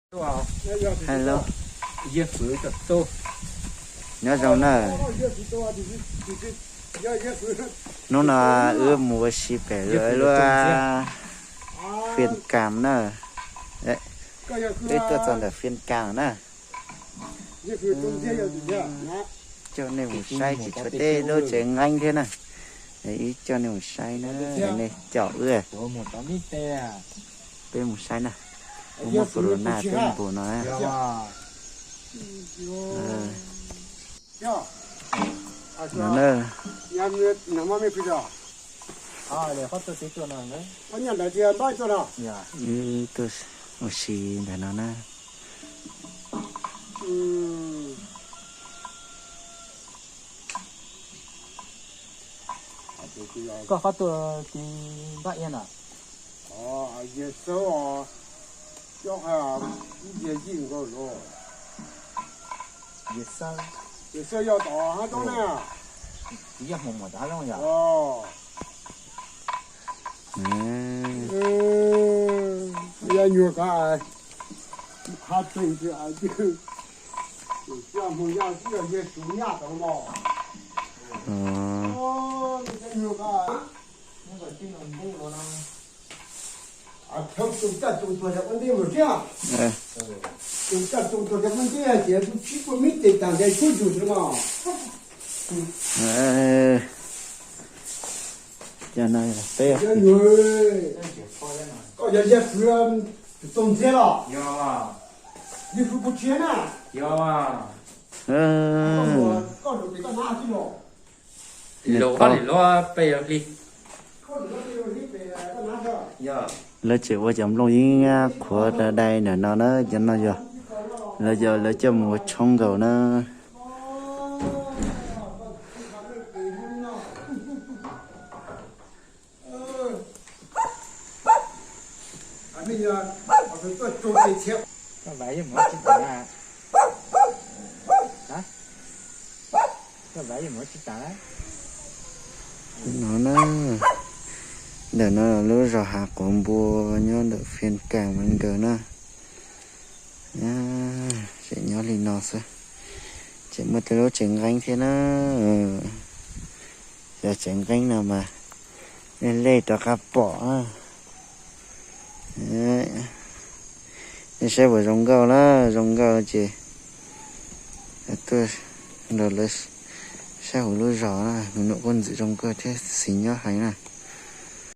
Hello, nyob zoo na. Hnub no wb mus ua si pem lawv lub Fiaj Kam na. Wb tuaj txog ntawm Fiaj Kam na. Coj nej mus saib tsis tshuav tej lub tsev nqeeb thiab na. Wb coj nej mus saib na, nej caum wb. Peb mus saib na, muaj corona peb npus no na. Wb tuaj ua si ntawm no na. Koj qhov tuaj tiv npaj ia na. Yawg Xawb yog tom hab toob na. Tsis yog Hmoo Muas tom hab toob yog. Yog nyuag ka ha tseeg tias, Hmoo Yaj twb yog yawg Suav nyaj tod los. Thawb tug caj tug tuag yog ua ntej mus thiab. Tug caj tug tuag yog ua ntej ces kuv tsis ua mib tes tag nrho kuj yug xwb no. Yog nyuag, koj yog yawg Suav tus txooj ntxhiab los? Yawg Suav kuv tshiab na. Koj lus pem koj nab xwb los? Lawv tseem ua cov nplooj yeeb qhuav dai dai ntawm no na, cov no yog lawv, yog lawv coj mus ua tshoob nkaus na. No na, ntawm no lub zos Hav Quav Npua nyob ntawm Fiaj Kam nkawd na. Tseem nyob li no xwb, tseem muaj tej lub tsev nqeeb thiab na. Yog tsev nqeeb no mas lej lej rov qab pom. Nej saib puas zoo nkauj na, zoo nkauj ces tuaj nrog lawv saib huv lub zos na, nws num quj ntxwm zoo nkauj thiab xis nyob heev na.